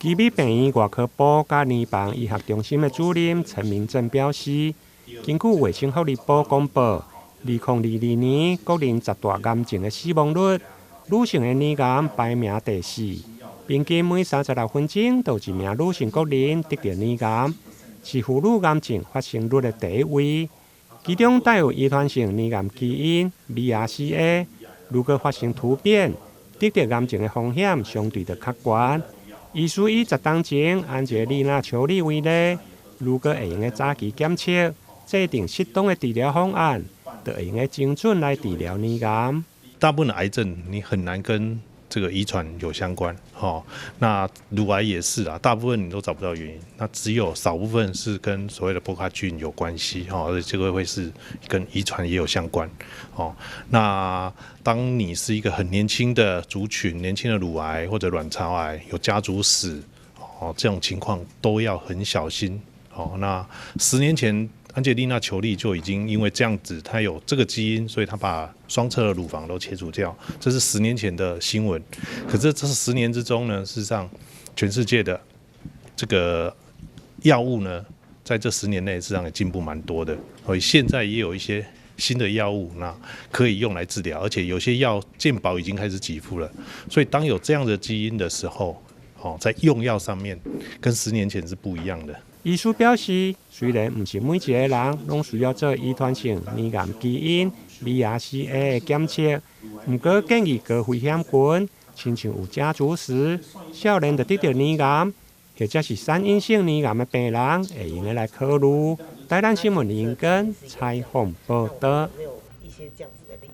奇美病院外科部佮乳房醫學中心的主任陳明正表示，根據衛生福利部公布，2022年國人十大癌症的死亡率，女性的乳癌排名第四，平均每36分鐘就有一名女性國人得著乳癌，是婦女癌症發生率的第一位。其中帶有遺傳性乳癌基因 BRCA，如果發生突變，得著癌症的風險相對就較懸。醫師以10冬前安傑麗娜·裘莉為例，如果會用得早期檢測，制定適當的治療方案，就會用得精準來治療乳癌。大部分的癌症你很難跟這個遺傳有相關，吼，那乳癌也是啊，大部分你都找不到原因，那只有少部分是跟所謂的 BRCA 基因有關係，吼，而且這個會是跟遺傳也有相關，哦，那當你是一個很年輕的族群，年輕的乳癌或者卵巢癌有家族史，哦，這種情況都要很小心，哦，那10年前，安傑麗娜·裘莉就已經因為這樣子，她有這個基因，所以她把雙側的乳房都切除掉。這是十年前的新聞。可是這十年之中呢，事實上，全世界的這個藥物呢，在這十年內事實上也進步蠻多的。所以現在也有一些新的藥物，那可以用來治療，而且有些藥健保已經開始給付了。所以當有這樣的基因的時候，哦，在用藥上面跟十年前是不一樣的。醫師表示，雖然毋是每一个人攏需要做遺傳性乳癌基因 BRCA 的檢測，毋過建議高危險群，親像有家族史、少年就得著乳癌，或者是三陰性乳癌的病人，會用得來考慮。台南新聞林根採訪報導。